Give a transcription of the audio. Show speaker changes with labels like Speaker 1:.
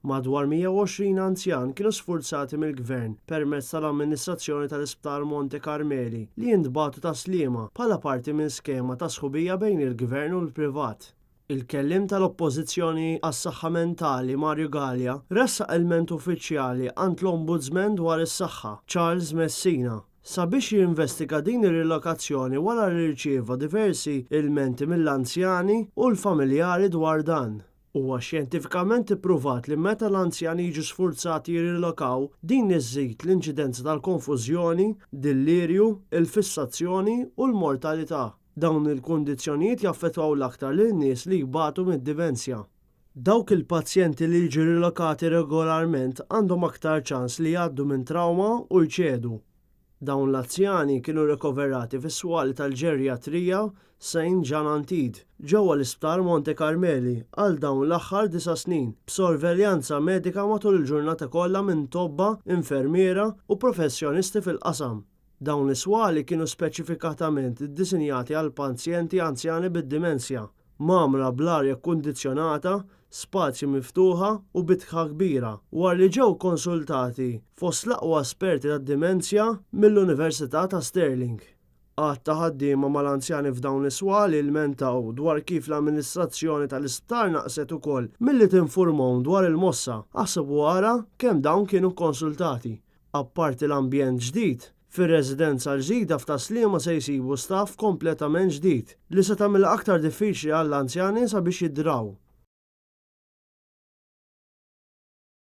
Speaker 1: Madwar 120 anzjan kienu sfurzati mill-Gvern permezz tal-amministrazzjoni tal-Isptar Monte Carmeli li jintbagħtu Tas-Sliema bħala parti minn skema ta' sħubija bejn il-Gvern u l-privat. Il-kelliem tal-Oppożizzjoni għas-Saħħa Mentali Mario Galea ressaq ilment uffiċjali għand l-Ombudsman dwar is-Saħħa, Charles Messina, sabiex jinvestiga din ir-rilokazzjoni wara li rċieva diversi ilmenti mill-anzjani u l-familjari dwar dan. Huwa xjentifikament ippruvat li meta l-anzjani jiġu sfurzati jirrilokaw, din iżżid l-inċidenza tal-konfużjoni, dillirju, il-fissazzjoni u l-mortalità. Dawn il-kundizzjonijiet jaffettwaw l-aktar lil nies li jbatu mid-dimensja. Dawk il-pazjenti li jiġu rilokati regolarment għandhom aktar ċans li jgħaddu minn trawma u jċedu. Dawn l-anzjani kienu rikoverati fis-swali tal-ġerjatrija Saint Jean Antide ġewwa l-Isptar Monte Carmeli għal dawn l-aħħar disa' snin, b'sorveljanza medika matul il-ġurnata kollha minn tobba, infermiera u professjonisti fil-qasam. Dawn is-swali kienu speċifikatament iddisinjati għal pazjenti anzjani bid-dimensja. mgħammra bl-arja kkundizzjonata, spazji miftuħa u bitħa kbira, wara li ġew konsultati fost l-aqwa esperti tad-dimensja mill-Università ta' Stirling. Għadd ta' ħaddiema mal-anzjani f'dawn is-swali lmentaw dwar kif l-amministrazzjoni tal-isptar naqset ukoll milli tinfurmahom dwar il-mossa, aħseb u ara kemm dawn kienu kkonsultati. Apparti l-ambjent ġdid, fir-residenza l-ġdida f'Tas-Sliema se jsibu staff kompletament ġdid, li se tagħmilha aktar diffiċli għall-anzjani sabiex jidraw.